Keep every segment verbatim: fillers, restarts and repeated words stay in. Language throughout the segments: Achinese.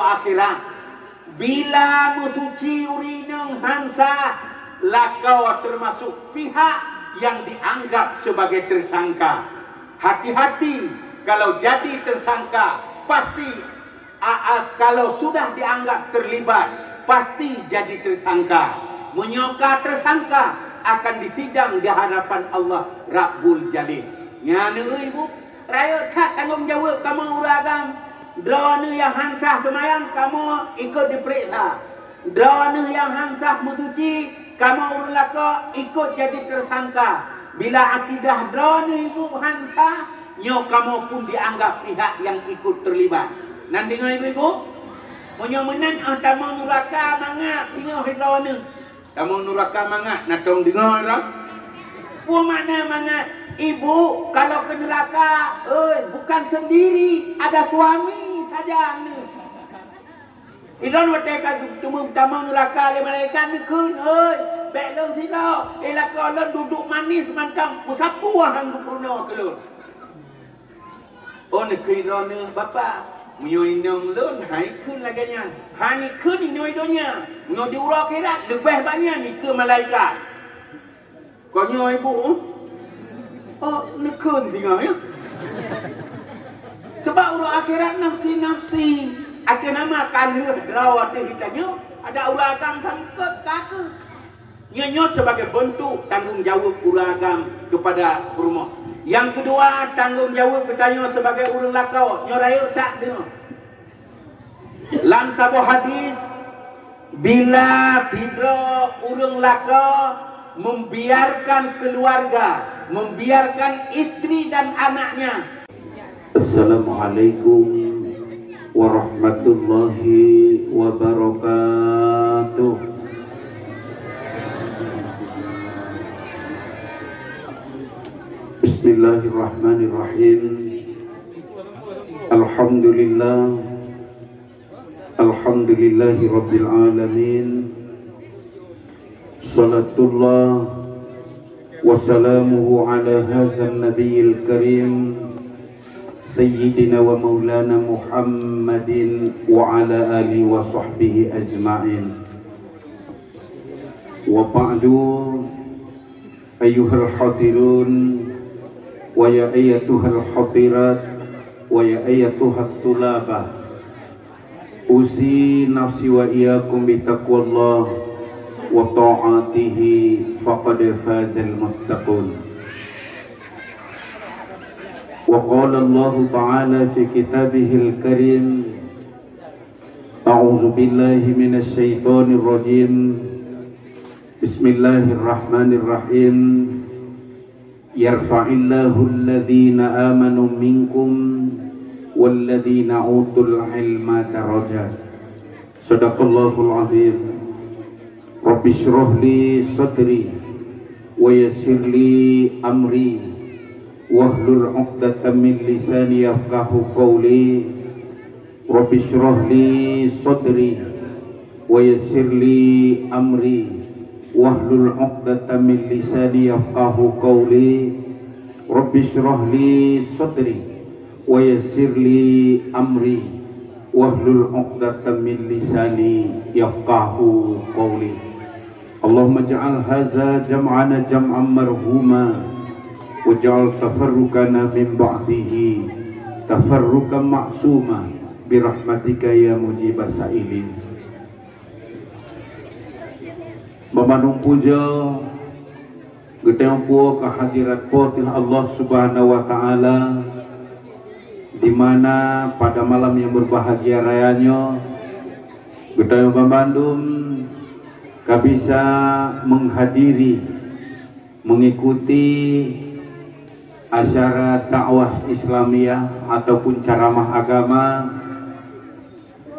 akhirat. Bila meusuci ureuëng inong han sah, lakoe termasuk pihak yang dianggap sebagai tersangka. Hati-hati, kalau jadi tersangka, pasti, a, a, kalau sudah dianggap terlibat, pasti jadi tersangka. Meunyoe ka tersangka, akan disidang di hadapan Allah Rabbul Jalil. Nyan, Ibu, rayeuk that tanggong jaweueb kamoe ureuëng agam. Droeneuh nyang han sah seumayang, kamoe ikot dipeuriksa. Droeneuh nyang han sah meusuci, kamoe ureuëng lakoe ikot jadi tersangka. Bila akidah droeneuh Ibu han sah, nyoe kamoe pun dianggap pihak yang ikut terlibat. Nan deungoe Ibu-ibu? Meunyoe meunan, ah, tamong nuraka mangat singoh droeneuh. Tamong nuraka mangat, na tong deungoe droe? Peue makna mangat? Ibu, kalau ke neraka, oi, bukan sendiri, ada suami saja ni. Ilôn watée ka teumeutamong nuraka lé malaikat neukheun, "Hôi, bék lôn sidroe, eh, lakoe lôn duduek manis mantong, meusapeue han geupeurunoe keu lôn." Oh, neukheun droeneuh, "Bapak, meunyoe inong lôn, han ikheun lagée nyan. Han ikheun inoe donya. Meunyoe di uroe akhirat, leubeh banyak ikheun malaikat." Kon nyoe ibu, oh, neukheun singoh, ya. Sebab uroe akhirat nafsi-nafsi, akhé nama ka lheueh droe ateueh geutanyoe, ada ureuëng agam sangkot ka keuh. Nyoe, nyoe sebagai bentuk tanggung jaweueb ureuëng agam kepada peurumoh. Yang kedua, tanggung jaweueb geutanyoe sebagai ureuëng lakoe, nyoe rayeuk that deungoe. Lam saboh hadis, bila sidroe ureuëng lakoe membiarkan keluarga, membiarkan istri dan anaknya. Assalamualaikum warahmatullahi wabarakatuh. Bismillahirrahmanirrahim. Alhamdulillah. Alhamdulillahi rabbil alamin. Salatullah wa salamuhu ala hadzan nabiyil karim, sayyidina wa maulana Muhammadin wa ala alihi wa sahbihi ajma'in. Wa ba'du, ayyuhal hadirun, wa ya ayyatuhal hadirat, wa ya ayyatuhat tulabah. Usi nafsi wa iyyakum bi taqwallah wa ta'atihi, faqad fazal muttaqun. Wa qala Allahu ta'ala fi kitabihil karim, a'udzu billahi minasy syaithanir rajim. Bismillahirrahmanirrahim. Yarfa'illahu alladhina amanu minkum walladhina utul ilma darajat. Sadaqallahul azim. Rabbi shrah li sadri wa yassir li amri wahlul 'uqdatam min lisani yafqahu qawli. Rabbi shrah li sadri wa yassir li amri wahlul 'uqdatam min lisani yafqahu qawli. Rabbi shrah li sadri wa yassir li amri wahlul 'uqdatam min lisani yafqahu qawli. Allahumma ja'al hadza jam'ana jam'an marhuma, wa ja'al tafarruqana min ba'dihi tafarruqan ma'suma, bi rahmatika ya mujibas sa'ilin. Meumandum puja geutanyoe puwoe keu hadirat Po teuh Allah Subhanahu wa Ta'ala, di mana pada malam yang berbahagia raya nyoe, geutanyoe banmandum ka bisa menghadiri, mengikuti acara dakwah Islamiyah ataupun ceramah agama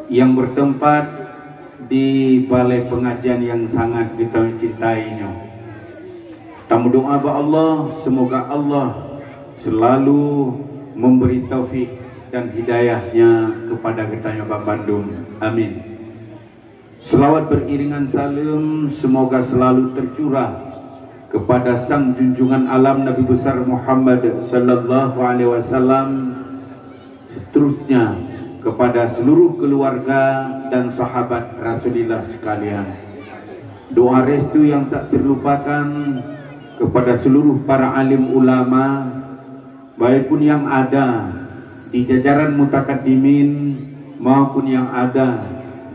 yang bertempat di balai pengajian yang sangat geutanyoe cintai nyoe. Tameudoa bak Allah, semoga Allah selalu memberi taufik dan hidayah-Nya kepada geutanyoe banmandum. Amin. Selawat beriringan saleuem semoga selalu tercurah kepada sang junjungan alam Nabi Besar Muhammad sallallahu alaihi wasallam, seterusnya Kepada seluruh keluarga dan sahabat Rasulullah sekalian. Doa restu yang tak terlupakan kepada seluruh para alim ulama, baik pun yang ada di jajaran mutakaddimin maupun yang ada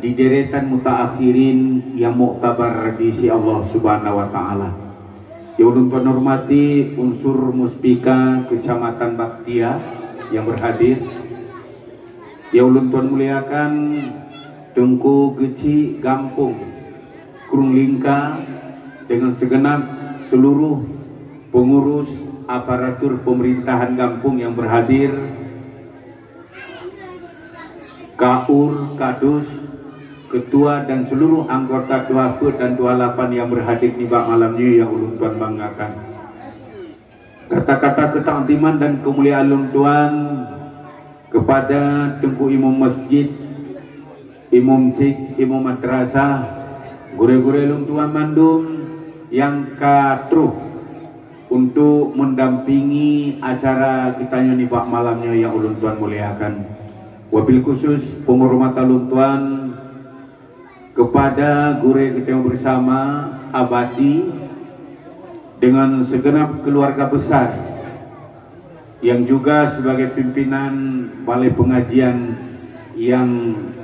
di deretan mutaakhirin yang muktabar di sisi Allah Subhanahu wa Taala. Yang ulôn hormati unsur Muspika Kecamatan Baktia yang berhadir. Yang ulôn tuan muliakan Teungku Geuchik Gampông Krueng Lingka dengan segenap seluruh pengurus aparatur pemerintahan gampông yang berhadir, kaur, kadus, ketua dan seluruh anggota dua peuet dan dua lapan yang berhadir nibak malam nyoe yang ulôn tuan banggakan. Kata-kata ketakziman dan kemuliaan lôn tuan kepada Teungku Imum Masjid, Imum Sik, Imum Madrasah, gurée-gurée lôn tuan mandum nyang ka troh untuk mendampingi acara geutanyoe nibak malam nyoe nyang ulôn tuan muliakan. Wabil khusus penghormatan lôn tuan kepada gurée geutanyoe bersama Abati dengan segenap keluarga besar yang juga sebagai pimpinan balai pengajian yang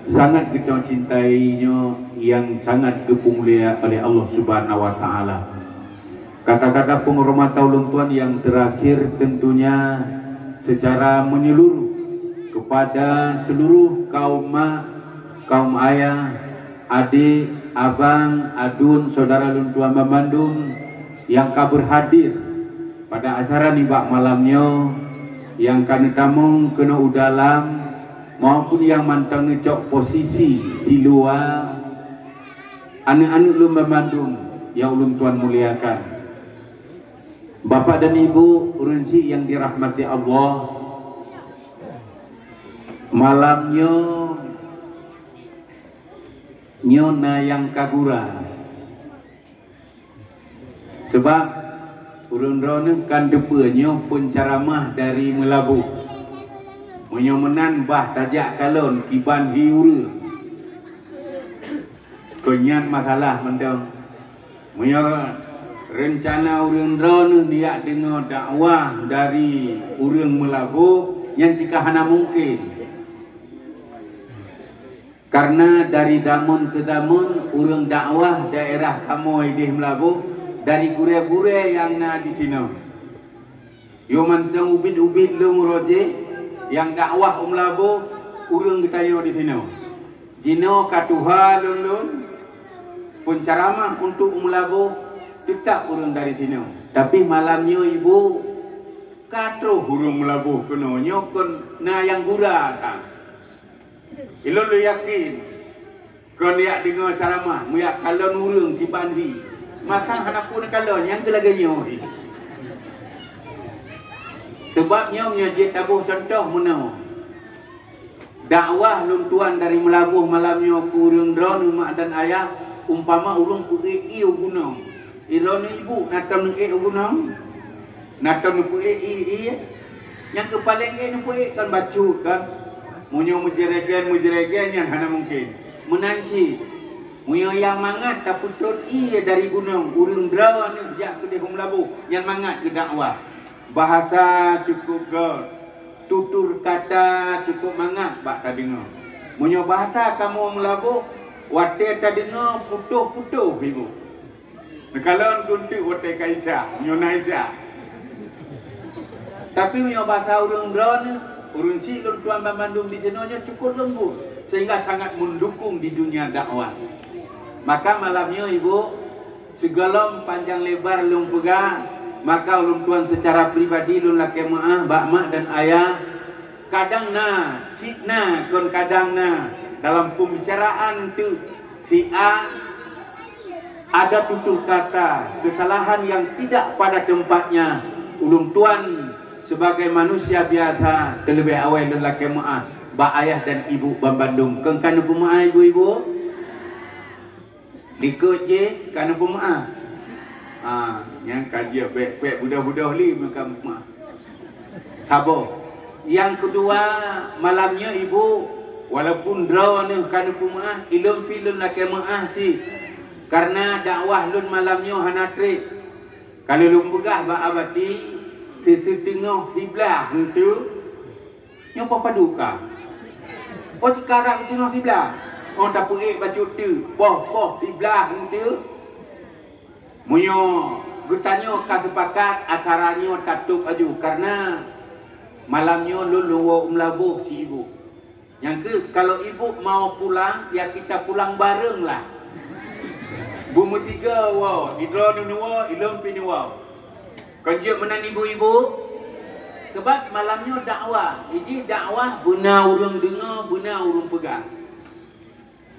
sangat geutanyoe cintai nyoe, yang sangat geupeumulia oleh Allah Subhanahu wa Taala. Kata-kata penghormatan ulôn tuan yang terakhir tentunya secara menyeluruh kepada seluruh kaum mak, kaum ayah, adik, abang, aduen, saudara lôn tuan banmandum nyang ka berhadir pada acara nibak malam nyoe, nyang ka neutamong keunoe u dalam maupun nyang mantong neucok posisi di luwa. Aneuk-aneuk lôn banmandum nyang ulôn tuan muliakan. Bapak dan Ibu ureueng chik nyang dirahmati Allah, malam nyoe, nyoe na nyang ka gura. Sabab ureueng droeneuh kan teupeue nyoe peuncaramah dari Meulaboh. Meunyoe meunan bah tajak kalon kiban hi ureueng. Kon nyan masalah mantong. Meunyoe reuncana ureueng droeneuh neujak deungoe dakwah dari ureueng Meulaboh, nyan cit ka hana mungken. Kareuna dari zamon keu zamon ureueng dakwah daerah kamoe ideh Meulaboh dari gurée-gurée nyang na disinoe. Yoh mantong ubit-ubit lôn uroe jéh nyang dakwah u Meulaboh ureueng geutanyoe disinoe. Jinoe ka tuha lôn-lôn, peuncaramah untuk u Meulaboh teutab ureueng dari sinoe. Tapi malam nyoe Ibu ka troh ureueng Meulaboh keunoe, nyoe kon na nyang gura that. Ilôn lôn yakin, kon jak deungoe caramah, meujak kalon ureueng kiban hi. Masa hana peue neukalon, nyang keu lagée nyoe hi. Sabab nyoe meunyoe jeuet taboh cuntoh meunoe. Dakwah lôn tuan dari Meulaboh malam nyoe keu ureueng droeneuh mak dan ayah, umpama ureueng peuék ié u gunong. Droeneuh ibu na tom neuék u gunong? Na tom neupeuék ié-ié? Nyang keu paleng ék neupeuék kon bacut kan? Meunyoe meujeuregen-meujeuregen nyan hana mungken. Meunan cit, meunyoe nyang mangat tapeutrôn ié dari gunong, ureueng droeneuh jak keudeh u Meulaboh, nyan mangat geudakwah. Bahasa cukup göt, tutur kata cukup mangat bak tadeungoe. Meunyoe bahasa kamoe Meulaboh, watée tadeungoe putôh-putôh ibu. Neukalon gunteuk watée ka Isa, nyoe na Isa. Tapi meunyoe basa ureuëng droeneuh, ureuëng chik lôn tuan banmandum di sinoe nyoe cukôp leumbut, sehingga sangat mendukung di dunia dakwah. Maka malam nyoe, Ibu, sigohlom panjang lebar lôn peugah, maka ulôn tuan secara pribadi lôn lakée meuáh bak mak dan ayah, Kadang na, cit na, kon kadang na, dalam pembicaraan teuk si A, ada tutur kata kesalahan yang tidak pada tempatnya, ulôn tuan sebagai manusia biasa, terlebih awai lôn lakée meuáh bak ayah dan ibu banmandum. Kon ka neupeumeuáh ibu-ibu? Likot jih ka neupeumeuáh. Ha, nyang ka jeuet bék-bék budoh-budoh lé meuka meuáh. Saboh. Nyang keudua, malam nyoe Ibu, Walaupun droeneuh ka neupeumeu'ah, ilôn pih lôn lakée meu'ah cit, kareuna dakwah lôn malam nyoe hana treb. Ka lôn peugah bak Abati, siteungoh siblaih eunteuk, nyoe poh padub ka. Oh, cit karab siteungoh siblaih. Oh, tapeuék bacut teuk, poh-poh siblaih eunteuk. Meunyoe geutanyoe ka seupakat, acara nyoe tatôb aju, kareuna malam nyoe lôn lôn woe u Meulaboh cit ibu. Nyang kheueh, kalau ibu mau pulang, ya kita pulang bareng lah. Beumeusigoe woe, sidroe neuwoe, ilôn pih neuwoe. Kon jeuet meunan ibu-ibu? Sebab malam nyoe dakwah, jih dakwah beuna ureuëng deungoe, beuna ureuëng peugah.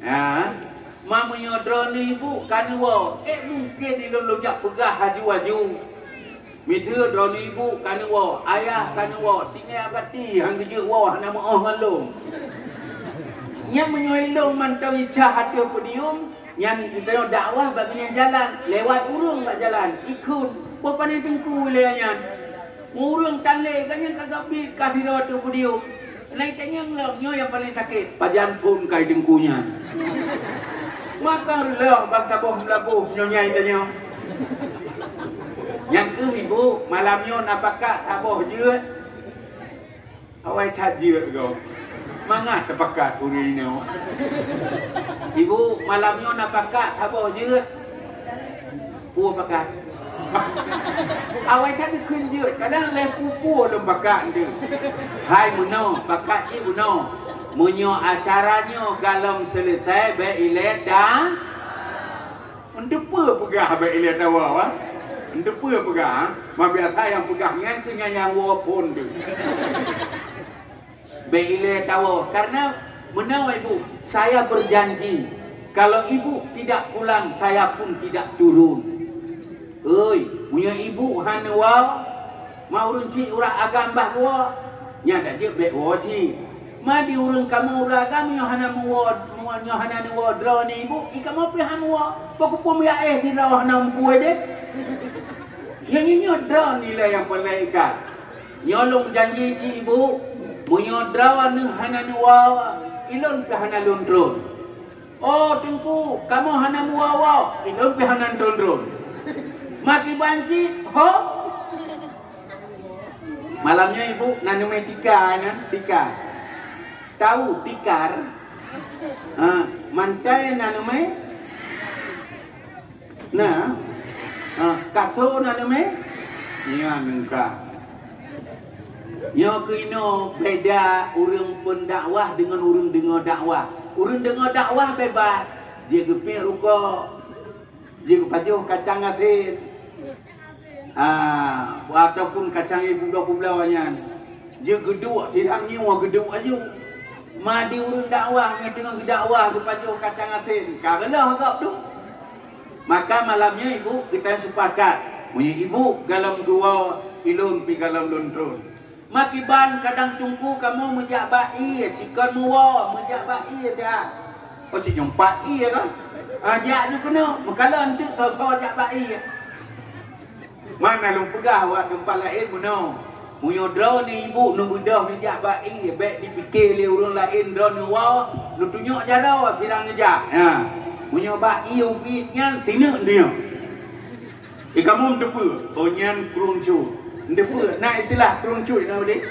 Ha? Ma meunyoe droeneuh ibu ka neuwoe, ék mungken ilôn lôn jak peugah aju-aju. Miseue droeneuh ibu ka neuwoe, ayah ka neuwoe, tinggai Abati han geujeuet woe hana meu'oh ngon lôn. Nyan meunyoe ilôn mantong icah ateueh podium, nyan geutanyoe dakwah bak binéh jalan, lewat ureuëng bak jalan, ikheun, boh pané teungku ilée nyan. Ureuëng tan lé, gobnyan ka geubiet ka sidroe ateueh podium. Nai tanyong lom, nyoe nyang paleng sakét. Pajan phon kai teungku nyan. Maka reuloh ban saboh Meulaboh nyoe nyai tanyong. Nyang kheueh ibu, malam nyoe na pakat saboh jeuet. Awai that jeuet gob. Mangat tapakat ureuëng nyoe. Ibu, malam nyoe na pakat saboh jeuet. Peue pakat? Awai that dikheun jeuet, kadang lhée peue-peue lom pakat nyan. Hai meunoe, pakat jih meunoe. Meunyoe acara nyoe galom seuleusai, bék ilée ta-, eunteuk peue peugah bék ilée tawoe, ha? Eunteuk peue peugah, ha? Ma biasa nyang peugah nyan keuh nyang, nyang woe phon teuh. Bék ilée tawoe, karena meunoe ibu, saya berjanji, kalau ibu tidak pulang, saya pun tidak turun. Oi, meunyoe ibu hana woe, ma ureuëng cit urat agam bah woe, nyan dak jeuet bék woe cit. Ma di ureuëng kamoe urat agam nyoe hana meuwoe, nyoe hana neuwoe droeneuh ibu, i kamoe pih hana woe. Pakon peue meuyak éh sidroe hana meupeue deh? Nyoe, nyoe, nyoe droeneuh ilée nyang peureulée ikat. Nyoe lôn janji cit ibu, meunyoe droeneuh hana neuwoe, ilôn pih hana lôn tron. Oh, teungku, kamoe hana meuwoe-woe, ilôn pih hana tron-tron. Makiban cit, ho? Malam nyoe ibu na neumé tika nyan, tika. Tahu tikar? Ha, mantai na neumé? Na? Ha, kaso na neumé? Nyan ka. Nyoe keunoe beda ureuëng pendakwah deungon ureuëng deungoe dakwah. Ureuëng deungoe dakwah bebas, jeuet geupiek rukok, jeuet geupajoh kacang asin, ah, ataupun kacang ié peubloe-peubloe nyan. Jeuet geuduek sidang nyoe geuduek aju. Ma di ureuëng dakwah ngon deungon geudakwah geupajoh kacang asin, ka reuloh gob duek. Maka malam nyoe ibu geutanyoe seupakat, meunyoe ibu galom geuwoe, ilôn pih galom lôn tron. Makiban kadang teungku kamoe meujak bak ié, cikon meuwoe meujak bak ié dak. Oh, cit nyoe pat ié ka? Ah, jak ju keunoe, meukalon teuk soe-soe jak bak ié. Mana lôn peugah bak teumpat laén meunoe. Meunyoe droeneuh ibu neubeudôh neujak bak ié, bék jipike lé ureuëng laén droeneuh woe, neutunyok jaroe sidang neujak. Ha. Meunyoe bak ié ubit nyan, sineuk deuh. Di kamoe meuteupeu, oh nyan krueng cut. Meuteupeu, na istilah krueng cut na udeh?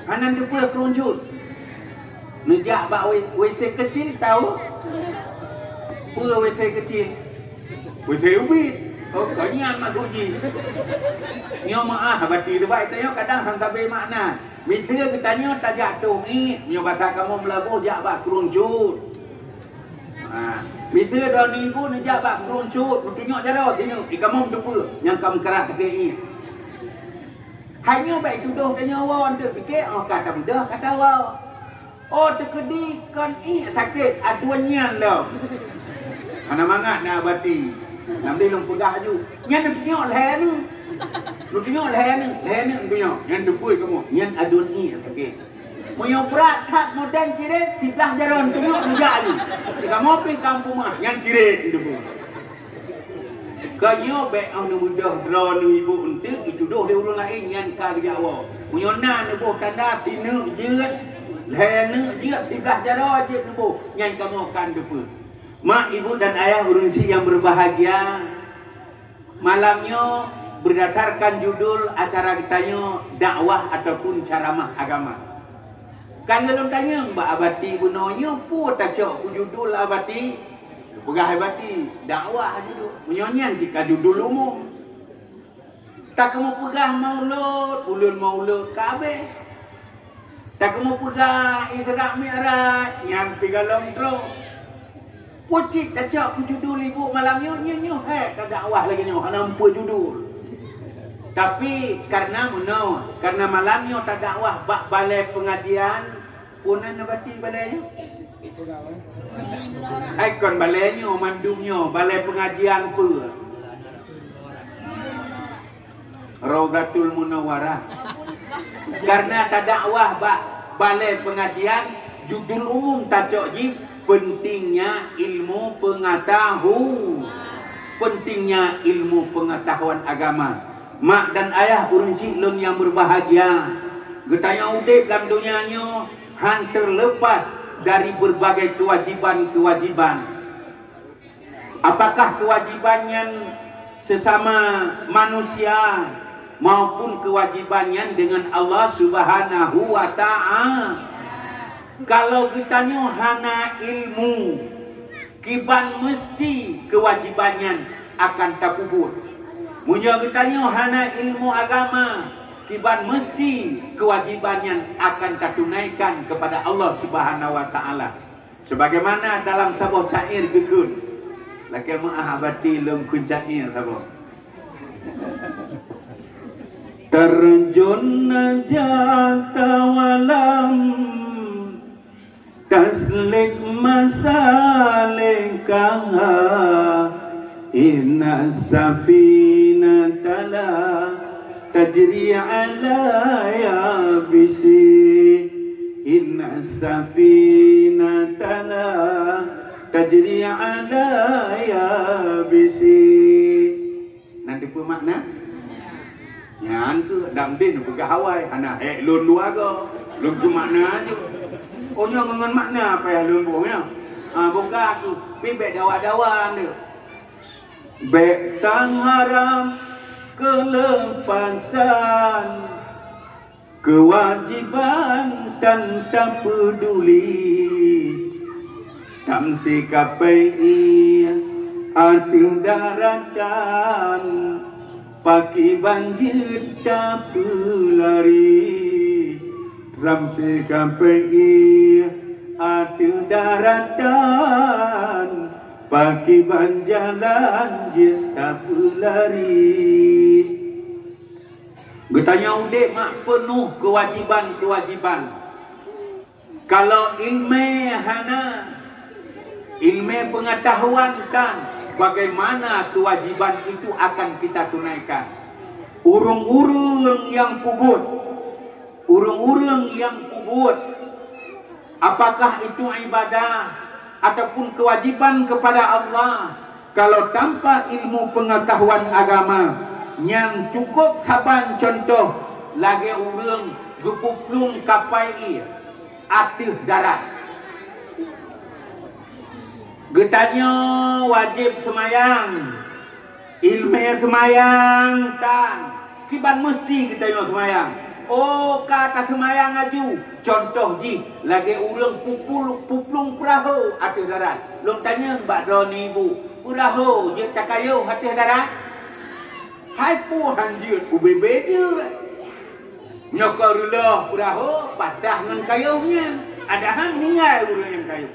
Hana meuteupeu krueng cut. Neujak bak W-, WC kecil, tahu? Peue WC kecil? WC ubit. Oh, kon nyan maksud jih. Nyoe meu'ah, bati teubai tanyoe kadang han sabe makna. Miseue geutanyoe tajak toh ié, nyoe basa kamoe Meulaboh jak bak krueng cut. Ha, miseue droeneuh ibu neujak bak krueng cut, neutunyok jaroe sineuk, di kamoe meuteupeu, nyang ka meukarat teuke ié. Hai nyoe bék tudoh tanyoe woe, eunteuk pike, oh, ka tabeudôh, ka tawoe. Oh, teukeudi kon ié sakét, aduen nyan lom. Hana mangat na bati. Nam deh lôn peugah aju. Nyan neutunyok lhée neuk. Neutunyok lhée neuk, lhée neuk neutunyok. Nyan teupeue kamoe, nyan aduen ié sakét. Meunyoe brat that modern cirét, siblaih jaroe tunyok neujak lé. Di kamoe pih kampung mah, nyan cirét teupeue. Keu nyoe bék 'oh neubeudôh droeneuh ibu eunteuk jitudoh lé ureuëng laén nyan ka geujak woe. Meunyoe na neuboh tanda sineuk jeuet, Lhèe neuk jeuet, siblaih jaroe jeuet neuboh, nyan kamoe kan teupeue. Mak, ibu dan ayah ureueng chik nyang berbahagia, malam nyoe berdasarkan judul acara geutanyoe dakwah ataupun ceramah agama. Kan lôn tanyong bak Abati bunoe nyoe, peue tacok keu judul Abati? Peugah Abati, dakwah judul. Meunyoe nyan cit ka judul umum. Takeumu peugah maulud, buleuen maulud ka habéh. Takeumu peugah Isra Mi'raj, nyan pih golom trok. Peue cit tacok keu judul ibu malam nyoe, nyoe, nyoe, he, tadakwah lagèe nyoe, hana meupeue judul. Tapi, karena meunoe, karena malam nyoe tadakwah bak balai pengajian, peue nan Abati balai nyoe? Hai kon balai nyoe, mandum nyoe, balai pengajian peue? Raudatul Munawwarah. Karena tadakwah bak balai pengajian, judul umum tacok jih, pentingnya ilmu pengetahu-, pentingnya ilmu pengetahuan agama. Mak dan ayah ureueng chik lôn nyang berbahagia, geutanyoe udép lam donya nyoe han terlepas dari berbagai kewajiban-kewajiban. Apakah kewajiban nyan sesama manusia maupun kewajiban nyan dengan Allah Subhanahu wa Ta'ala? Kalau geutanyoe hana ilmu, kiban meusti kewajiban nyan akan tapeubuet. Meunyoe geutanyoe hana ilmu agama, kiban meusti kewajiban nyan akan tatunaikan kepada Allah Subhanahu wa Ta'ala. Sebagaimana dalam saboh syair geukheun, lakèe meu'ah Abati lôn kheun syair saboh. Terjun najah tawalam, taslik masalikah, inna safinata la tajri ala yabisi. Inna safinata la tajri ala yabisi. Nan teupeue makna? Nyan keuh dam deh neupeugah awai, hana hék lôn dua go. Lôn keu makna ju. Oh, nyoe ngon makna payah lôn boh nyoe. Ha, boh ka su, pi bèk dawa-dawa nyoe. Bèk taharap keulepasan, kewajiban tan tapeuduli. Tamsik kapai ié ateueh daratan, pakiban jeuet tapeulari. Tamsik kapai ié ateueh daratan, pakiban jalan jeuet tapeulari. Geutanyoe udép mak peunoh keuwajiban-keuwajiban. Kalau ileumèe hana, ileumèe peungatahuan tan, bagaimana keuwajiban itu akan kita tunaikan? Ureueng-ureueng nyang peubuet, ureueng-ureueng nyang peubuet, apakah itu ibadah ataupun kewajiban kepada Allah, kalau tanpa ilmu pengetahuan agama, nyang cukup saban contoh lagèe ureueng geupuplueng kapai ié ateueh darat. Geutanyoe wajéb seumayang, ileumèe seumayang tan, kiban meusti geutanyoe seumayang. Oh, ka taseumayang laju. Contoh jih, lagèe ureueng pupul-, puplueng peurahô ateueh darat. Lôn tanyong bak droeneuh ibu, peurahô jeuet takayôh ateueh darat? Hai peue han jeuet, ubé-bé jeuet. Nyoe ka reuloh peurahô, patah ngon kayôh nyan. Padahai meuninggai ureueng nyang kayôh.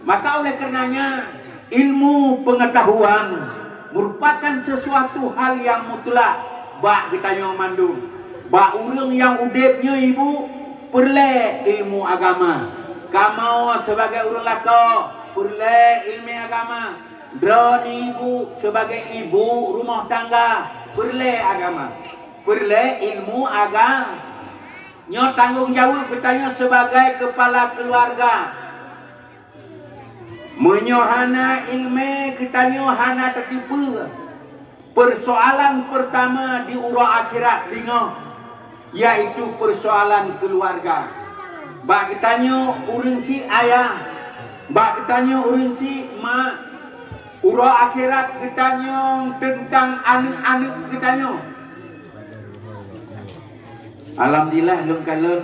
Maka oleh karenanya, ilmu pengetahuan merupakan sesuatu hal yang mutlak bak geutanyoe mandum. Bak ureueng nyang udép nyoe ibu, peureulèe ilmu agama. Kamoe sibagai ureueng lakoe, peureulèe ileumèe agama. Droeneuh ibu sibagai ibu rumoh tangga, peureulèe agama. Peureulèe ilmu agama. Nyoe tanggông jaweueb geutanyoe sibagai keupala keuluwarga. Meunyoe hana ileumèe, geutanyoe hana tateupeue. Peusoalan peurtama di uroe akhirat singoh, yaitu peusoalan keuluwarga. Bak geutanyoe ureuëng syiek ayah, bak geutanyoe ureuëng syiek mak, uroe akhirat geutanyong teuntang aneuëk-aneuëk geutanyoe. Alhamdulillah, lôn kalon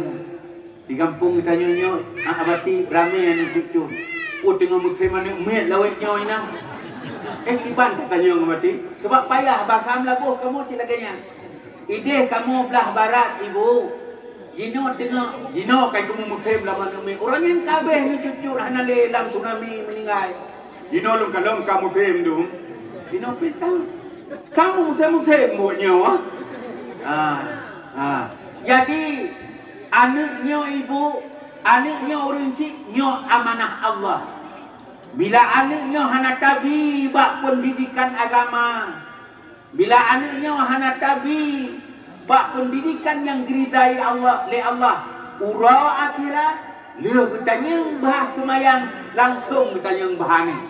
di gampông geutanyoe nyoe, ah, abati ramé aneuëk cucu. Oh, teungoh musém aneuëk miet lawét nyoe inan. Eh, kiban tatanyong abati. Sebab payah basa meulaboh kamoe cit lagée nyan. Ideh kamoe blah barat, Ibu. Jinoe teungoh, jinoe kai kamoe musém lam aneuëk miet. Uroe nyan ka abéh nyoe cucu hana lé lam tsunami meuninggai. Jinoe lôn kalon ka musém dum. Jinoe pih ka. Kamoe musém-musém buet nyoe, ah. Ah, ah. Jadi, aneuëk nyoe, Ibu, aneuëk nyoe ureuëng syiek, nyoe amanah Allah. Bila aneuëk nyoe hana tabi bak peundidikan agama, bila aneuëk nyoe hana tabi bak peundidikan nyang geuridai Allah, lé Allah, uroe akhirat, lheueh geutanyong bhah seumayang, langsong geutanyong bhah aneuëk.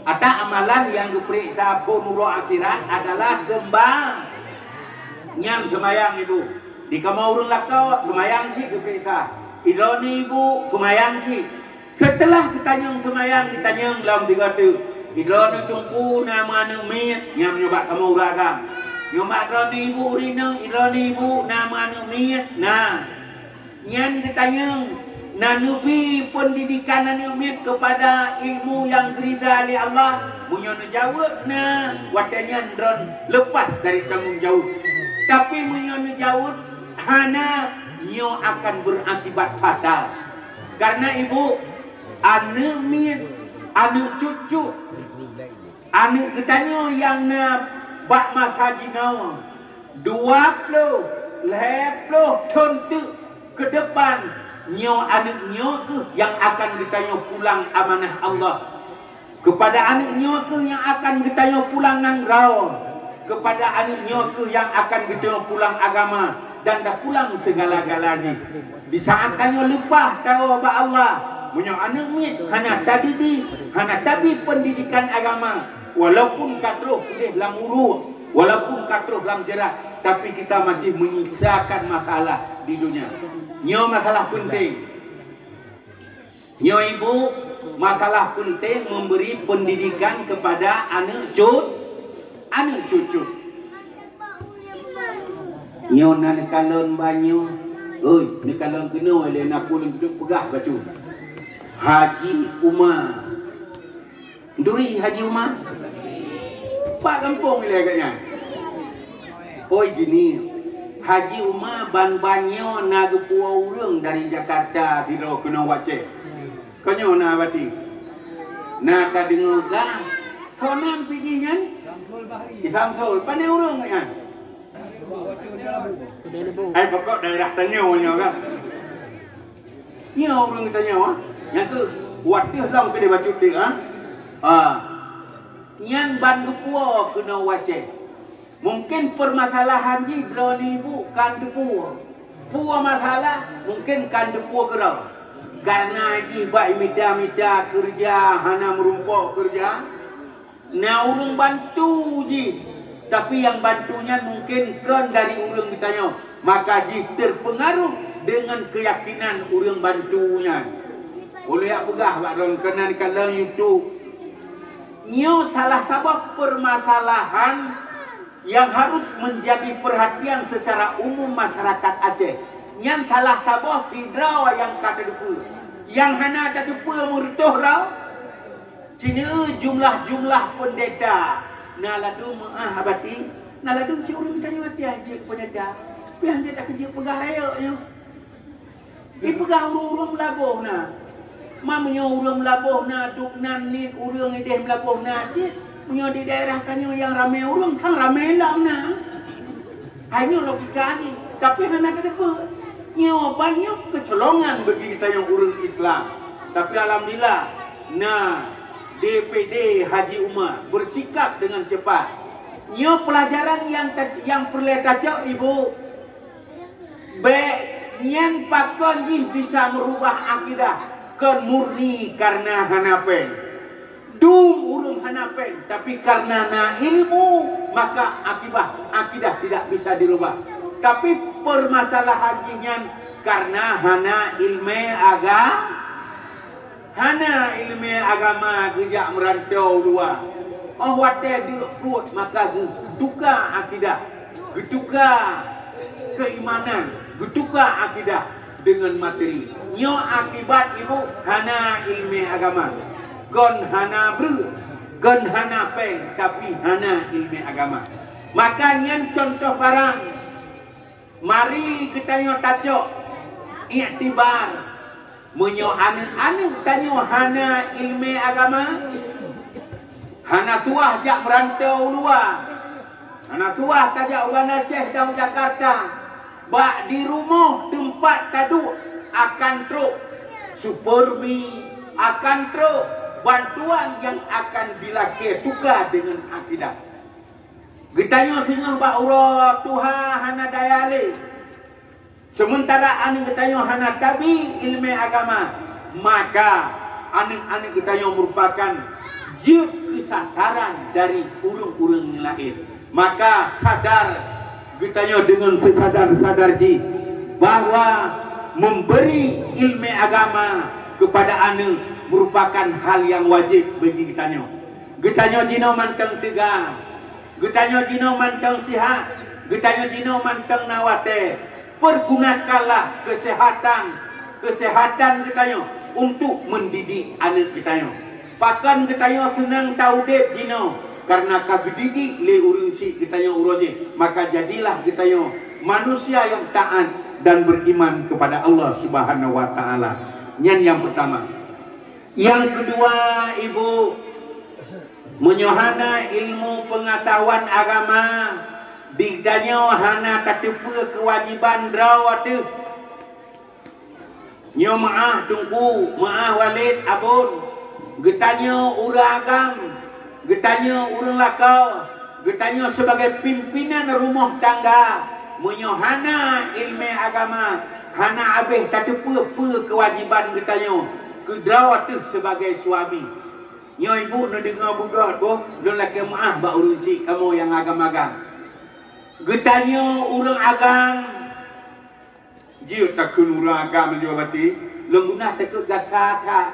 Ata amalan nyang geupeuriksa phon uroe akhirat adalah seumba-, nyang seumayang, Ibu. Di kamoe ureuëng lakoe, seumayang cit geupeuriksa. Droeneuh, Ibu, seumayang cit. Seuteulah geutanyong seumayang, geutanyong lom tiga teuk. Droeneuh teungku na meuaneuëk miet, nyan meunyoe bak kamoe ureuëng agam. Nyoe bak droeneuh ibu ureuëng inong, droeneuh ibu na meuaneuëk miet, na. Nyan geutanyong, na neubi peundidikan aneuëk miet keupada ilmu nyang geuridha lé Allah? Meunyoe neujaweueb na, watée nyan droen leupah dari tanggong jaweueb. Tapi meunyoe neujaweueb hana, nyoe akan beurakibat fatal. Kareuna ibu, aneuëk miet, aneuëk cucu, aneuëk geutanyoe nyang na bak masa jinoe, dua ploh, lhée ploh thon teuk keudepan, nyoe aneuëk nyoe kheueh nyang akan geutanyoe pulang amanah Allah. Keupada aneuëk nyoe kheueh nyang akan geutanyoe pulang nanggroe. Keupada aneuëk nyoe kheueh nyang akan geutanyoe pulang agama dan tapulang seugala-gala jih. Di saát tanyoe leupah tawoe bak Allah, meunyoe aneuëk miet hana tadidik, hana tabi peundidikan agama, walaupun ka troh udeh lam uruek, walaupun ka troh lam jeurat, tapi kita masih menyisakan masalah di dunia. Nyoe masalah peunteng. Nyoe ibu, masalah peunteng memberi pendidikan kepada aneuëk cut, aneuëk cucu. Nyoe na neukalon banyoe, oi, neukalon keunoe lé na peue lôn peugah bacut. Haji Uma. Duri Haji Uma? Bak gampông ilée gobnyan. Oi jini, Haji Uma ban-ban nyoe na geupuwoe ureuëng dari Jakarta sidroe keunoe u Aceh. Konyoe na bati. Na ka deungoe gah, soe nan pih jih nyan? Samsul. Pane ureuëng nyan? Hai pokok daerah tanyoe nyoe kan. Nyoe ureuëng geutanyoe, ha? Nyang keu watée lom keudeh bacut deuek, ha? Ha. Nyan ban geupuwoe keunoe u Aceh. Mungken peumasalahan jih droeneuh ibu kan teupuwoe. Peue masalah mungken kan teupuwoe keudroe. Kareuna jih bak mita-mita keureuja hana meurumpok keureuja. Na ureuëng bantu jih, tapi nyang bantu nyan mungken kon dari ureuëng geutanyoe, maka jih teupeungaruh deungon keuyakinan ureuëng bantu nyan. Ulôn jak peugah bak droen keunan kalon YouTube. Nyoe salah saboh peumasalahan nyang harôh meunjadi peurhatian seucara umum masyarakat Aceh. Nyan salah saboh sidroe nyang ka tateupeue. Nyang hana tateupeue meureutôh droe, Sineue jumlah-jumlah peundeta na ladôm meuáh abati, na ladôm cit ureuëng tanyoe watée jeuet peundeta. Piah jeuet takeu jeuet peugah rayeuk nyoe. Ipeugah ureuëng-ureuëng meulaboh na. Ma meunyoe ureuëng meulaboh na, dubnan niet ureuëng ideh meulaboh na cit. Meunyoe di daerah tanyoe nyang ramé ureuëng, kan ramé lom na. Hai nyoe logika jih, tapi hana tateupeue. Nyoe ban nyoe keucolongan bagi geutanyoe ureuëng Islam. Tapi alhamdulillah, na D P D Haji Uma bersikap dengan cepat. Nyoe pelajaran nyang ta-, nyang peureulée tacok, Ibu. Bék nyan pakon jih bisa meurubah akidah, kon murni kareuna hana péng. Dum ureuëng hana péng, tapi kareuna na ilmu, maka akibat akidah tidak bisa dirubah. Tapi peumasalahan jih nyan Karena hana ilmé aga-, hana ilmé agama geujak meurantau luwa. Óh watée deuk pruet maka geutuka akidah, geutuka keimanan, geutuka akidah deungon materi. Nyoe akibat ibu hana ilmé agama. Kon hana breueh, kon hana péng, tapi hana ilmé agama. Maka nyan contoh barang. Mari geutanyoe tacok iktibar. Meunyoe aneuk-aneuk tanyoe hana ilmé agama, hana suah jak meurantau u luwa, hana suah tajak u Banda Aceh dan Jakarta, bak di rumoh teumpat taduek akan trok super mi, akan trok bantuan nyang akan dilakée tuka deungon akidah. Geutanyoe singoh bak uroe tuha hana daya lé. Sementara aneuk geutanyoe hana tabi ilmé agama, maka aneuk-aneuk geutanyoe meurupakan jeuet keu sasaran dari ureuëng-ureuëng laén. Maka sadar geutanyoe deungon seusadar-sadar jih bahwa memberi ilmé agama kepada aneuk merupakan hal yang wajib bagi geutanyoe. Geutanyoe jinoe mantong teuga, geutanyoe jinoe mantong sihat, geutanyoe jinoe mantong na watée. Pergunakanlah kesehatan, kesehatan geutanyoe untuk mendidik aneuk geutanyoe. Pakon geutanyoe seunang taudeb jinoe, karena ka geudidik lé ureuëng syiek geutanyoe uroe jih, maka jadilah geutanyoe manusia yang taat dan beriman kepada Allah Subhanahu wa Taala. Nyan nyang pertama. Nyang keudua, ibu, meunyoe hana ilmu peungatahuan agama, di tanyoe hana tateupeue keuwajiban droe teuh. Nyoe meu'ah teungku, meu'ah walét abon, geutanyoe ureuëng agam, geutanyoe ureuëng lakoe, geutanyoe sibagai pimpinan rumoh tangga, meunyoe hana ilmé agama, hana abéh tateupeue peue keuwajiban geutanyoe keu droe teuh sibagai suami. Nyoe ibu neudeungoe beugöt boh, lôn lakée meu'ah bak ureuëng syiek kamoe nyang agam-agam. Geutanyoe ureuëng agam, jeuet takheun ureuëng agam laju bati, lôn guna takheun gata that.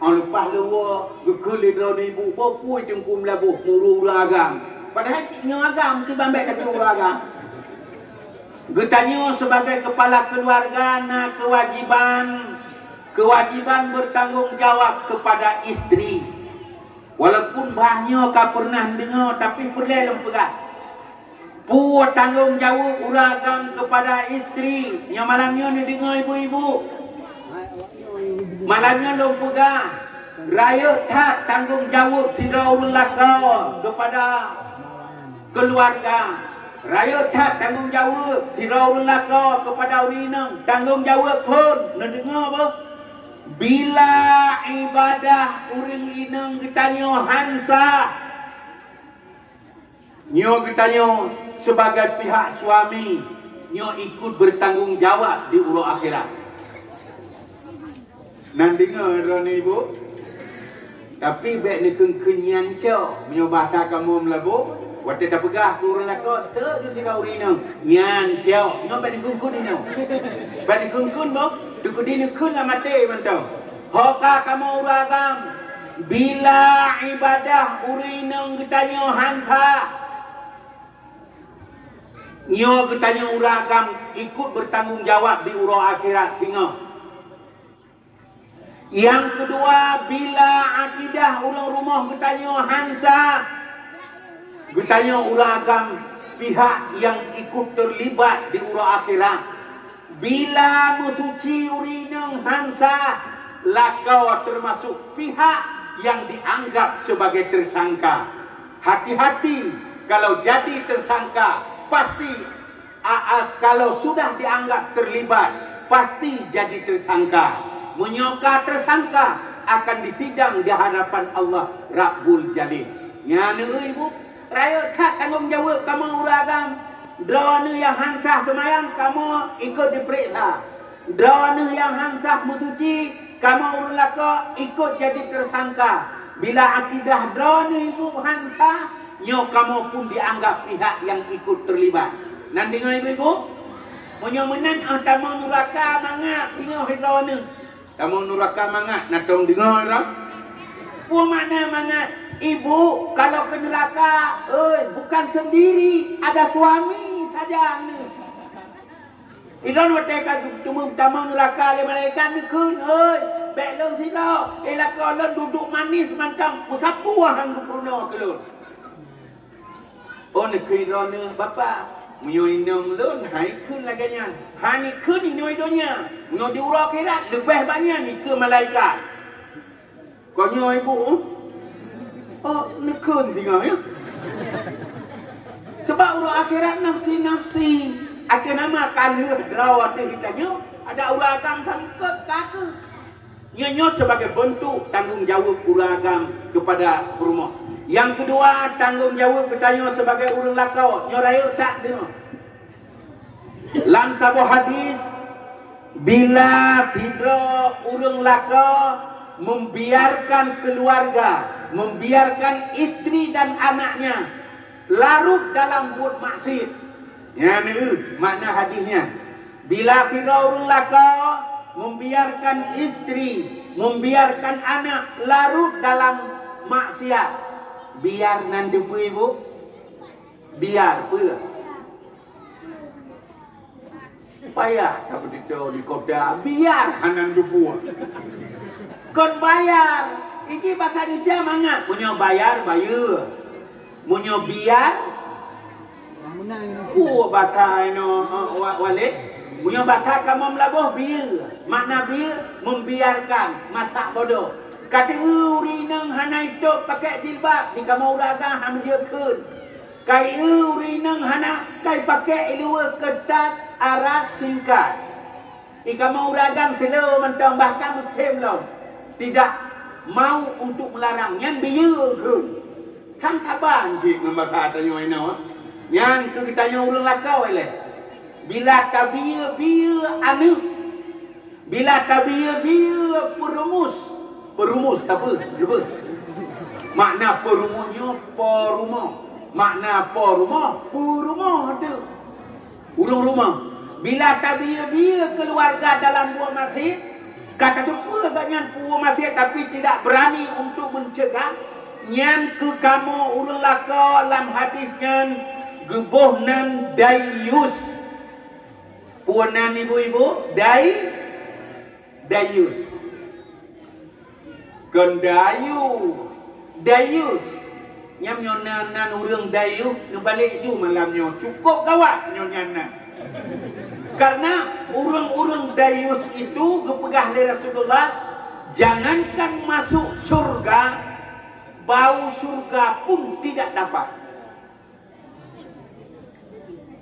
Óh leupah lôn woe, geukheun lé droeneuh ibu, boh pui teungku meulaboh meureuëng ureuëng agam. Padahai cit nyoe agam, kiban bék takheun ureuëng agam. Geutanyoe sibagai keupala keuluwarga na keuwajiban, keuwajiban beurtanggong jawab keupada istri. Walaupun bah nyoe ka peureunah neudeungoe, tapi peureulée lôn peugah. Peue tanggong jaweueb ureuëng agam keupada istri. Nyoe malam nyoe neudeungoe ibu-ibu. Malam nyoe lôn peugah, rayeuk that tanggong jaweueb sidroe ureuëng lakoe keupada keuluwarga. Rayeuk that tanggong jaweueb sidroe ureuëng lakoe keupada ureuëng inong. Tanggong jaweueb phon, neudeungoe boh. Bila ibadah ureuëng inong geutanyoe han sah, nyoe geutanyoe sibagai pihak suami, nyoe ikut beurtanggong jawab di uroe akhirat. Nan deungoe droeneuh ibu? Tapi bék neukheun-kheun nyan cok. Meunyoe basa kamoe meulaboh, watée tapeugah keu ureuëng lakoe, "Teuk deuh sidroe ureuëng inong." Nyan cok. Nyoe bék neukheun-kheun inong. Bék neukheun-kheun boh, teukeudi neukheun lam até mantong. Ho ka kamoe ureuëng agam, bila ibadah ureuëng inong geutanyoe han sah, nyoe geutanyoe ureuëng agam ikut beurtanggong jawab di uroe akhirat singoh. Nyang keudua, bila akidah ureuëng rumoh geutanyoe han sah, geutanyoe ureuëng agam pihak nyang ikut teulibat di uroe akhirat. Bila meusuci ureuëng inong han sah, lakoe teumasok pihak nyang dianggap sibagai teusangka. Hati-hati, kalau jadi teusangka, pasti A, a, kalau sudah dianggap terlibat, pasti jadi tersangka. Meunyoe ka tersangka, akan disidang di hadapan Allah Rabbul Jalil. Nyan, ibu, rayeuk that tanggong jaweueb kamoe ureuëng agam. Droeneuh nyang han sah seumayang, kamoe ikot diperiksa. Droeneuh nyang han sah meusuci, kamoe ureuëng lakoe ikot jadi tersangka. Bila akidah droeneuh ibu han sah, nyoe kamoe pun dianggap pihak nyang ikot terlibat. Nan deungoe ibu-ibu? Meunyoe meunan, ah, tamong nuraka mangat, singoh sidroe neuh. Tamong nuraka mangat, na tom deungoe droe. Peue makna mangat? Ibu, kalau keu nuraka, oi, bukan sendiri, ada suami saja neuh. Ilôn watée ka teumeutamong nuraka lé malaikat neukheun, "Hôi, bék lôn sidroe, eh, lakoe lôn duduek manis mantong, peusapeue han geupeurunoe keu lôn." Oh, neukheun droeneuh, "Bapak, meunyoe inong lôn hai kheun lagée nyan, han ikheun inoe donya, meunyoe di uroe akhirat leubeh banyak ikheun malaikat." Kon nyoe ibu, oh, neukheun singoh, ya. Sebab uroe akhirat nafsi-nafsi, akhé nama ka lheueh droe ateueh geutanyoe, ada ureueng agam sangkot ka keuh. Nyoe, nyoe sebagai bentuk tanggong jaweueb ureueng agam kepada peurumoh. Nyang keudua, tanggong jaweueb geutanyoe sebagai ureueng lakoe, nyoe rayeuk that deungoe. Lam saboh hadis, bila sidroe ureueng lakoe membiarkan keluarga, membiarkan istri dan anaknya larut dalam buet maksiat. Nyan, eh, makna hadis nyan. Bila sidroe ureueng lakoe membiarkan istri, membiarkan anak larut dalam maksiat, biar nan deuh peue, Ibu? Biar peue? Payah tapeuteutoe di kota, biar hana teupeue. Kon bayar, iki basa Indonesia mangat. Meunyoe bayar, bayeue. Meunyoe biar, peue basa inoe, eh, wa-, Walid? Meunyoe basa kamoe Meulaboh, bieue. Makna bieue, membiarkan, masak bodoh. Ka teueu ureueng inong hana itôb pakai jilbab, di kamoe ureueng agam han meujeuet kheun. Ka ieu ureueng inong hana kai pakai iluwa keutat arat singkat. Di kamoe ureueng agam seuleuh mantong bahkan muphom lom tidak mau untuk melarang nyan bieue geuh. Kan saban cit ngon basa tanyoe inoe. Nyan keu geutanyoe ureueng lakoe lé. Bila tabieue-bieue aneuk, Bila tabieue-bieue peurumus, peurumus tapeue? Leubeh. Makna peurumus nyoe po rumoh. Makna po rumoh, peurumoh teuh. Ureueng rumoh. Bila tabieue-bieue keuluwarga dalam buet maksiet, ka tateupeue gobnyan peubuet maksiet tapi tidak berani untuk mencegah, nyan keu kamoe ureueng lakoe lam hadis nyan geuboh nan dayus. Peue nan ibu-ibu? Dai-, dayus. Kon dayu, dayus. Nyam nyoe nan, nan ureueng dayus neubalek ju malam nyoe. Cukôp gawat nyoe nyan nan. Karena ureueng-ureueng dayus itu geupeugah lé Rasulullah, jangankan masuk surga, bau surga pun tidak dapat.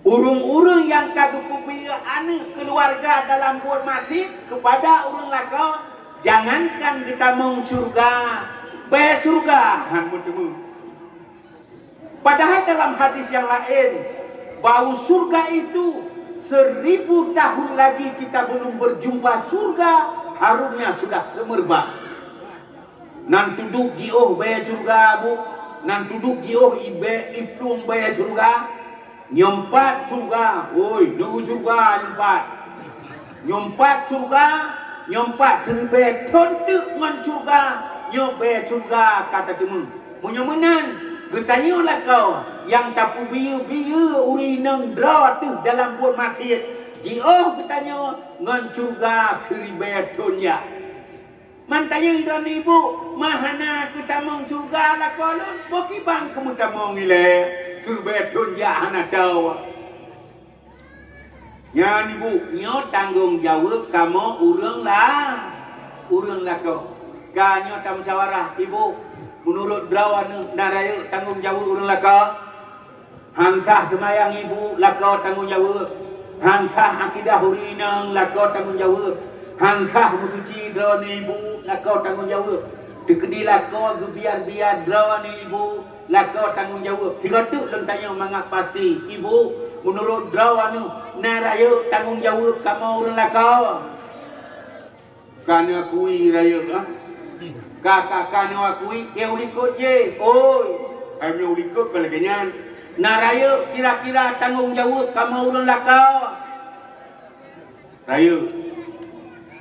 Ureueng-ureueng nyang ka geupeubiyeu aneuk keuluwarga dalam buet maksiet keupada ureueng lakoe, jangankan geutamong syeuruga, bèe syeuruga han meuteumé. Padahai dalam hadis nyang laén, bau syeuruga itu seribu tahun lagi kita belum berjumpa syeuruga, harumnya sudah semerbak. Nan tuduek jiôh bèe syeuruga, Bu. Nan tuduek jiôh ibèe iplueng bèe syeuruga. Nyoe pat syeuruga, woi, nyoe syeuruga nyoe pat. Nyoe pat syeuruga, nyoe pat siribèe thon teuk ngon syeuruga, nyoe bèe syeuruga ka tateumé. Meunyoe meunan, geutanyoe lakoe nyang tapeubiyeu-biyeu ureueng inong droe teuh dalam buet maksiet, jiôh geutanyoe ngon syeuruga siribèe thon jak. Man tanyong droeneuh ibu, ma hana keutamong syeuruga lakoe lôn, boh kiban keumeutamong ilèe, keu bèe thon jak hana tao. Nyan ibu, nyoe tanggong jaweueb kamoe ureueng la-, ureueng lakoe. Ka nyoe tamusyawarah, ibu, meunurot droeneuh na rayeuk tanggong jaweueb ureueng lakoe? Han sah seumayang ibu lakoe tanggong jaweueb. Han sah akidah ureueng inong lakoe tanggong jaweueb. Han sah meusuci droeneuh ibu lakoe tanggong jaweueb. Teukeudi lakoe geubiar-biar droeneuh ibu lakoe tanggong jaweueb. Sigoe teuk lôn tanyong mangat pasti, ibu, meunurot droeneuh na rayeuk tanggong jaweueb kamoe ureueng lakoe? Ka neuakui rayeuk, ah. Ka, ka, ka neuakui, nyang u likot jih. Oi, hai nyang u likot ka lagèe nyan. Na rayeuk kira-kira tanggong jaweueb kamoe ureueng lakoe? Rayeuk.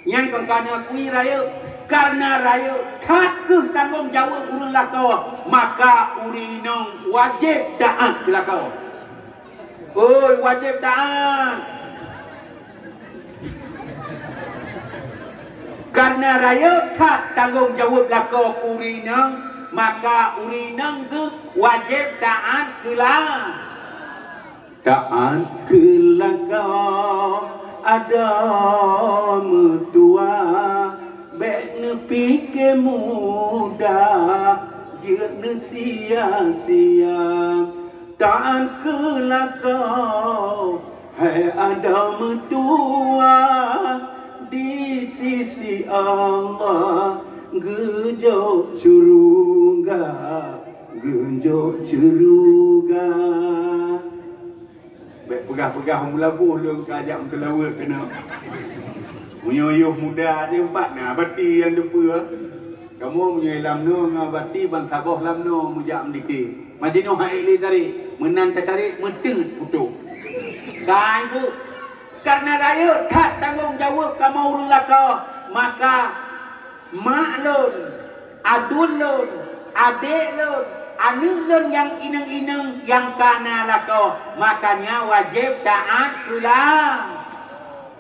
Nyan kon ka na kui rayeuk. Karena rayeuk that keuh tanggong jaweueb ureuëng lakoe, maka ureuëng inong wajéb taát keu lakoe. Oi, wajéb taát. Karena rayeuk that tanggong jaweueb lakoe keu ureuëng inong, maka ureuëng inong geuh wajéb taát keu la-, taát keu lakoe adoe meutuwah, bék neupike muda jeuet neusia-sia. Taát keu lakoe hai adoe meutuwah, di sisi Allah geujok syeuruga, geujok syeuruga. Bék peugah-peugah meuleubeh lôn ka jak meuteulaweuet keunoe. Meunyoe yôh muda nyoe pat na bati nyang teupeue. Kamoe meunyoe lam noe ngon bati ban saboh lam noe meujak meudike. Majinoe hai lé tarék, meunan tatarék meuteut putôh. Kan, Bu? Karena rayeuk that tanggong jaweueb kamoe ureuëng lakoe, maka mak lôn, aduen lôn, adék lôn, aneuëk lôn nyang inong-inong nyang ka na lakoe, makanya wajéb taát keu la-,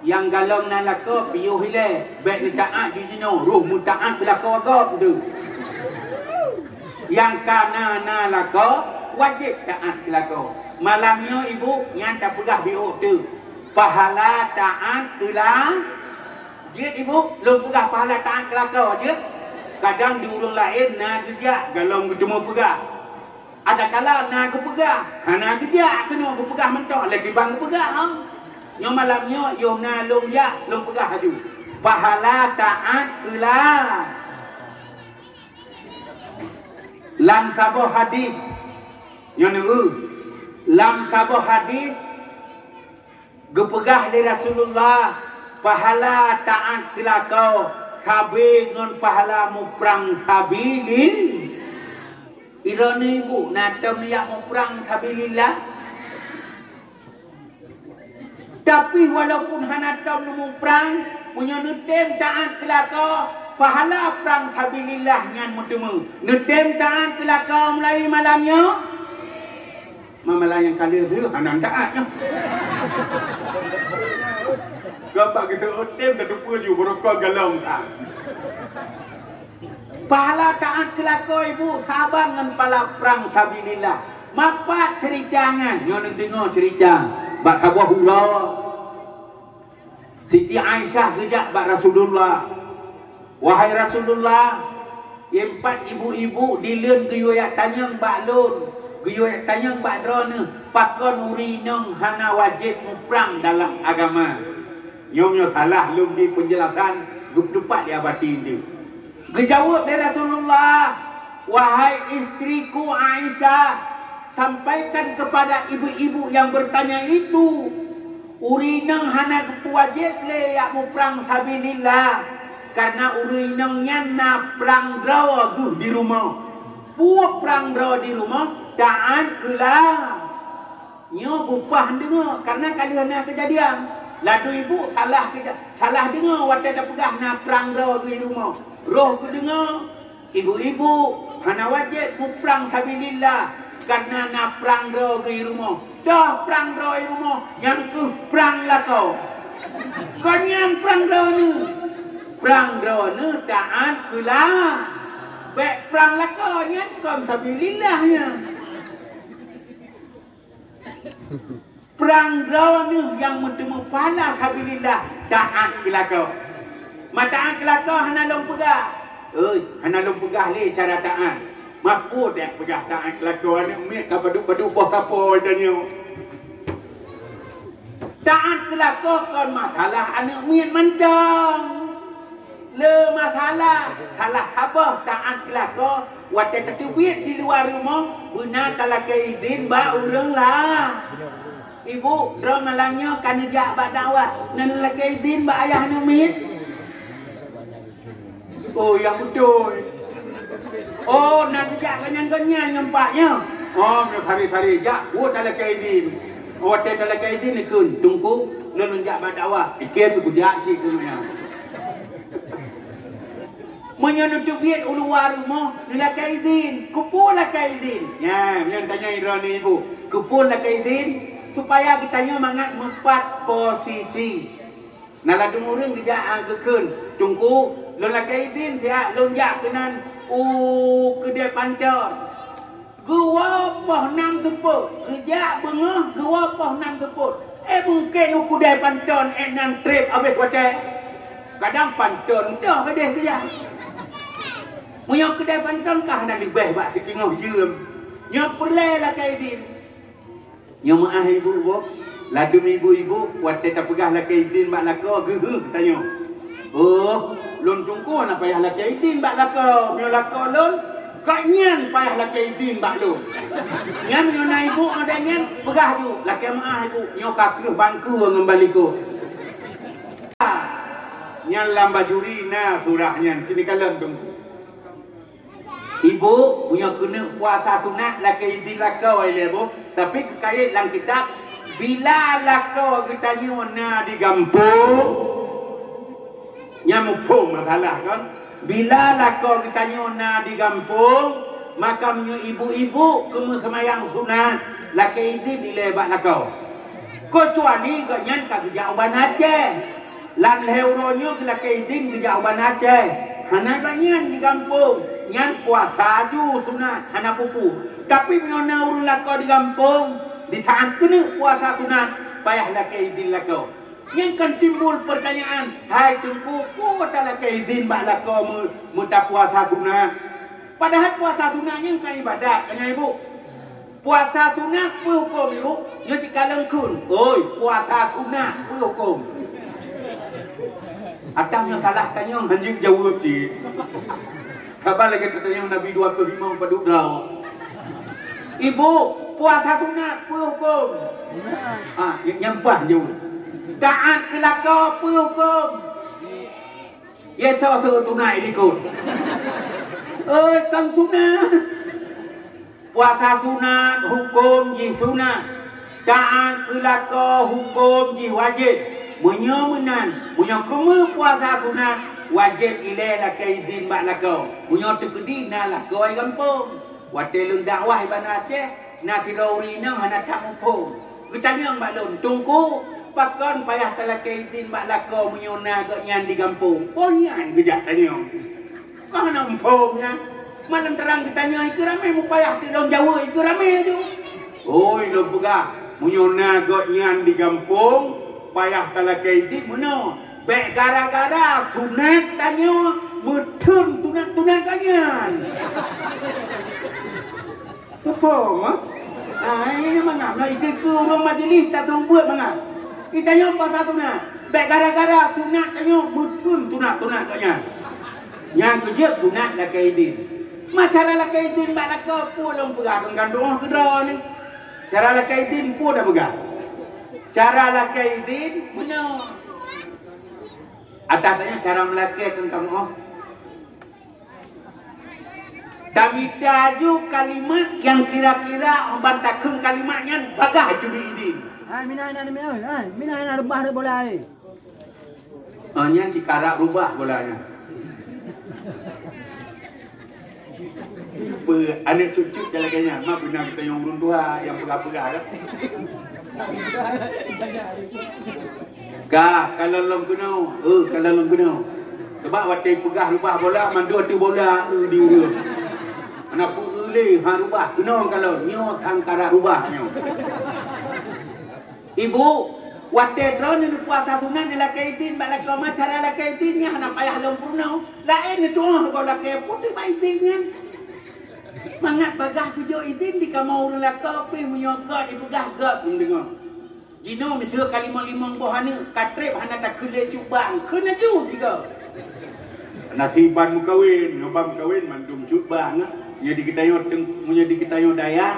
nyang galom na lakoe piôh ilée, bék neutaát jih jinoe, roh meutaát keu lakoe gob tu. Nyang ka na, na lakoe, wajéb taát keu lakoe. Malam nyoe, Ibu, nyan tapeugah biôh teuk. Pahala taát keu la-, jeuet, Ibu, lôn peugah pahala taát keu lakoe, jeuet. Kadang di ureuëng laén na geujak galom geuteumé peugah. Adakala na geupeugah, hana geujak keunoe geupeugah mantong, lé kiban geupeugah, ha? Nyoe malam nyoe, yoh na lôn jak, lôn peugah laju. Pahala taát keu la-, lam saboh hadis, nyoe neueu, lam saboh hadis, geupeugah lé Rasulullah, pahala taát keu lakoe sabe ngon pahala muprang sabilil-, Iroh ni, Bu, na tom jak muprang sabilillah. Tapi walaupun hana tom neumuprang, meunyoe neutem taát keu lakoe, pahala prang sabilillah nyan meuteumé. Neutem taát keu lakoe mulai malam nyoe? Mamalah nyang ka lheueh hana taát nyoe. Keu bak geuseuôt tem tateupeue ju beurukon galom ka. Pahala taát keu lakoe, Ibu, saban ngon pahala prang sabilillah. Mapat ceurita nyan, nyoe neudeungoe ceurita bak saboh uroe. Siti Aisyah geujak bak Rasulullah, "Wahai Rasulullah, nyang pat ibu-ibu dileuen geuyue jak tanyong bak lôn, geuyue jak tanyong bak droeneuh, pakon ureuëng inong hana wajéb muprang dalam agama?" Nyoe, nyoe salah lôn di peunjelasan, geupeuteupat di abati nyoe. Geujaweueb lé Rasulullah, "Wahai istriku Aisyah, sampaikan kepada ibu-ibu yang bertanya itu, ureuëng inong hana geupeuwajéb lé jak muprang sabilillah, karena ureuëng inong nyan na prang droe geuh di rumoh. Peue prang droe di rumoh? Taát keu la-, Nyoe bupah deungoe, karena ka lheueh na keujadian. Ladôm ibu salah keuja-, salah deungoe watée tapeugah na prang droe geuh di rumoh. Roh geudeungoe, ibu-ibu hana wajéb muprang sabilillah, karena na prang droe geuh di rumoh. Toh prang droe di rumoh, nyan keuh prang lakoe. Kon nyan prang droeneuh. Prang droeneuh taát keu la-, bék prang lakoe nyan kon sabilillah nyan. Prang droeneuh nyang meuteumé pahala sabilillah, taát keu lakoe. Ma taát keu lakoe hana lôn peugah. Oi, hana lôn peugah lé cara taát. Ma peue dak peugah taát keu lakoe, aneuëk miet ka padub-padub boh kapoe tanyoe. Taát keu lakoe kon masalah aneuëk miet mantong. Le masalah, salah saboh taát keu lakoe, watée tateubiet di luwa rumoh, beuna talakée idin bak ureuëng la-, Ibu, droe malam nyoe ka neujak bak dakwah, neulakée idin bak ayah neumiet? Oh, nyang beutôi. Oh, na geujak gobnyan-gobnyan nyoe pat nyoe. Oh, meunyoe sari-sari jak, buet talakée idin. Oh, watée talakée idin, neukheun, "Teungku, Lôn jak bak dakwah, pikée pih kujak cit keunoe nyan. Meunyoe neuteubiet u luwa rumoh, neulakée idin. Keupeue lakée idin? Nyan, nyan tanyoe droeneuh ibu. Keupeue lakée idin? Supaya geutanyoe mangat meupat posisi. Na ladum ureuëng geujak, a, geukheun, "Teungku, lôn lakée idin siat lôn jak keunan u keudée panton." Geuwoe poh nam seupôt, geujak beungoh geuwoe poh nam seupôt. Eh, mungken u keudée panton, eh, nan treb habéh watée. Kadang panton toh keudeh geujak. Meunyoe keudée panton ka hana leubeh bak siteungoh jeuem. Nyoe peureulée lakée idin. Nyoe meuáh ibu-ibu, ladum ibu-ibu, watée tapeugah lakée idin bak lakoe, geuheueh tanyoe. "Oh, lôn teungku hana payah lakée idin bak lakoe, meunyoe lakoe lôn, gobnyan payah lakée idin bak lôn." Nyan meunyoe na ibu model nyan, peugah ju, "Lakée meuáh ibu, nyoe ka kreueh bangku ngon balikot." Nyan lam Bajuri na surah nyan, sini kalon teungku. Ibu, meunyoe keuneuk puasa sunat lakée idin lakoe ilée boh, tapi geukayét lam kitab, bila lakoe geutanyoe na di gampông, nyan muphom masalah kon. Bila lakoe geutanyoe na di gampông, maka meunyoe ibu-ibu keumeuseumayang sunat, lakée idin ilée bak lakoe. Keucuali gobnyan ka geujak u Banda Aceh. Lam lhée uroe nyoe geulakée idin geujak u Banda Aceh. Hana gobnyan di gampông, nyan puasa ju sunat, hana peue-peue. Tapi meunyoe na ureuëng lakoe di gampông, di saát keuneuk puasa sunat, payah lakée idin lakoe. Nyan kan timbul peurtanyaan, "Hai Teungku, peue talakée idin bak lakoe meu-, meutapuasa sunat?" Padahai puasa sunat nyan kan ibadat, kan nyan, Ibu? Puasa sunat peue hukôm, Ibu? Nyoe cit kalon kheun. Oi, puasa sunat peue hukôm? Atawa nyoe salah tanyong, hanjeuet jaweueb cit. Saban lagée tatanyong Nabi dua puluh lima padub droe. Ibu, puasa sunat peue hukôm? Ah, nyan paih jaweueb. Taát keu lakoe peue hukôm? Ye soe seuôt tunai likot. Oi, kan sunat. Puasa sunat, hukôm jih sunat. Taát keu lakoe, hukôm jih wajéb. Meunyoe meunan, meunyoe keumeung puasa sunat, wajéb ilée lakée idin bak lakoe. Meunyoe teukeudi na lakoe gampông. Watée lôn dakwah i Banda Aceh, na sidroe ureuëng inong hana that muphom. Geutanyong bak lôn, "Teungku, pakon payah talakée idin bak lakoe meunyoe na gobnyan di gampông?" Peue nyan geujak tanyong. Ka hana muphom nyan. Malam tarang geutanyong, ikeu ramé meupayah teuk lôn jaweueb ikeu ramé ju. Oi, lôn peugah, meunyoe na gobnyan di gampông, payah talakée idin meunoe. Bék gara-gara sunat tanyoe meutheun sunat-sunat gobnyan. Muphom, ah? Ah, ini mangat, na ikeu-ikeu ureuëng majlis tatong buet mangat. Geutanyoe puasa sunat. Bék gara-gara sunat tanyoe meutheun sunat-sunat gobnyan. Nyang keujeuet sunat lakée idin. Ma cara lakée idin bak lakoe peue lôn peugah deungon doá keudroe ni. Cara lakée idin peue dah peugah? Cara lakée idin meunoe. Atas tanya cara meulakée teuntang oh. Tamita aju kalimat nyang kira-kira ban takheun kalimat nyan bagah cubi idin. Hai, mina na, mina, hai, mina na reubah bola, hai. Oh, nyan cikarak rubah bola nyan. Pe, aneuk cut-cut jalan kaya nyan, ma beuna geutanyoe ureuëng tuha nyang peugah-peugah kan? Ka, kalon lom keunoe, eh, kalon lom keunoe. Sebab watée peugah rubah bola, mandum ateueh bola, eh, di ureuëng. Hana peue lé, ha rubah, keunoe kalon, nyoe sangkara rubah nyoe. Ibu, watée droeneuh neupuasa sunat neulakée idin bak lakoe, ma cara lakée idin nyan hana payah lôn peurunoe. Laén neutuoh goe lakée, peue teuk bak idin nyan. Mangat bagah kujok idin di kamoe ureuëng lakoe pih meunyoe göt jipeugah göt lôn deungoe. Jinoe miseue ka limong-limong boh aneuk, ka treb hana takheun lé cut bang, kheun laju sigoe. Nasib ban meukawen, nyoe ban meukawen mandum cut bang, eh. Meunyoe di geutanyoe teng-, meunyoe di geutanyoe dayah,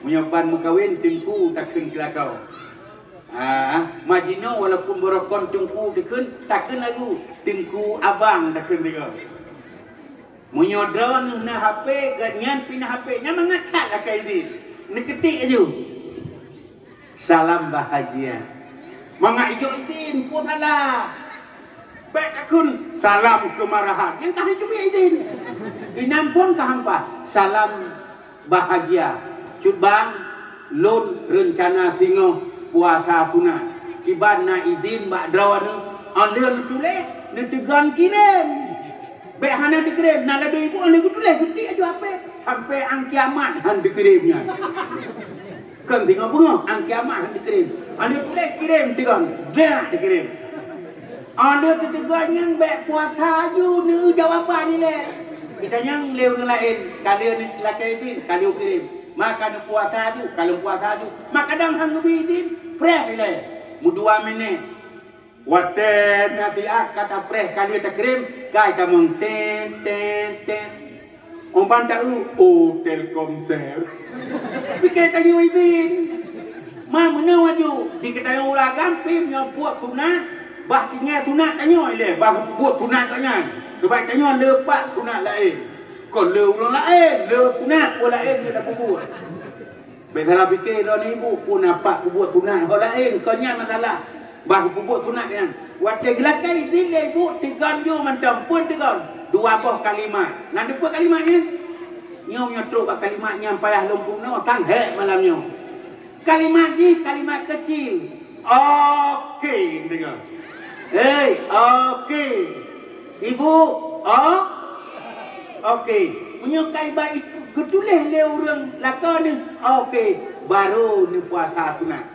meunyoe ban meukawen teungku takheun keu lakoe. Ah, ma jinoe walaupun beurokon teungku takheun, takheun lagu, teungku abang takheun sigoe. Meunyoe droeneuh na H P, gobnyan pih na H P, nyan mangat that lakée idin. Neuketik laju. Salam bahagia. Mangat ijok idin, peue salah? Bèk takheun salam keumarahan. Nyang ka han cubiet idin. Inan phôn ka hampa. Salam bahagia. Cut bang, lôn reuncana singoh puasa sunat. Kiban na idin bak droeneuh, 'oh lheueh neutuléh, neuteugon kirém. Bèk hana teukirém, na ladôm ibu 'oh lheueh geutuléh, geutiek aju hapé. Sampoe 'an kiamat han teukirém nyan. Kon singoh beungoh, 'an kiamat han teukirém. 'Oh lheueh tuléh kirém teugon, dak teukirém. 'Oh lheueh teuteugon nyan bèk puasa aju, neueu jawaban ilèe. Geutanyoe lé ureueng laén, ka lheueh lakèe idin, ka lheueh kirém. Maka neupuasa aju, ka lheueh puasa aju. Maka kadang han geubri idin, preh ilèe. Meudua minèt. Watèe nasihat ka tapreh ka lheueh takirém, ka itamong ten, ten, ten. 'Oh ban taeu, oh, Telkomsel. Pike tanyoe idin. Ma meunoe aju, di geutanyoe ureueng agam pih nyoe buet sunat, bah tinggai sunat tanyoe ilèe, bah buet sunat tanyoe. Sabab tanyoe le pat sunat laén. Kon le ureueng laén, le sunat ureueng laén nyang tapeubuet. Bèk salah pike droeneuh ibu, pun apak peubuet sunat ho laén, kon nyan masalah. Bah peubuet sunat nyan. Watèe geulakèe idin lé ibu, teugon ju mantong, phôn teugon. Dua boh kalimat. Na teupeue kalimat nyan? Nyoe, nyoe trok bak kalimat nyang payah lôn peurunoe, tan hék malam nyoe. Kalimat jih kalimat keucil. Oke, teugon. Hei, oke. Ibu, oh? Oke. Meunyoe ka iba geutuléh lé ureueng lakoe neuh, oke, barô neupuasa sunat.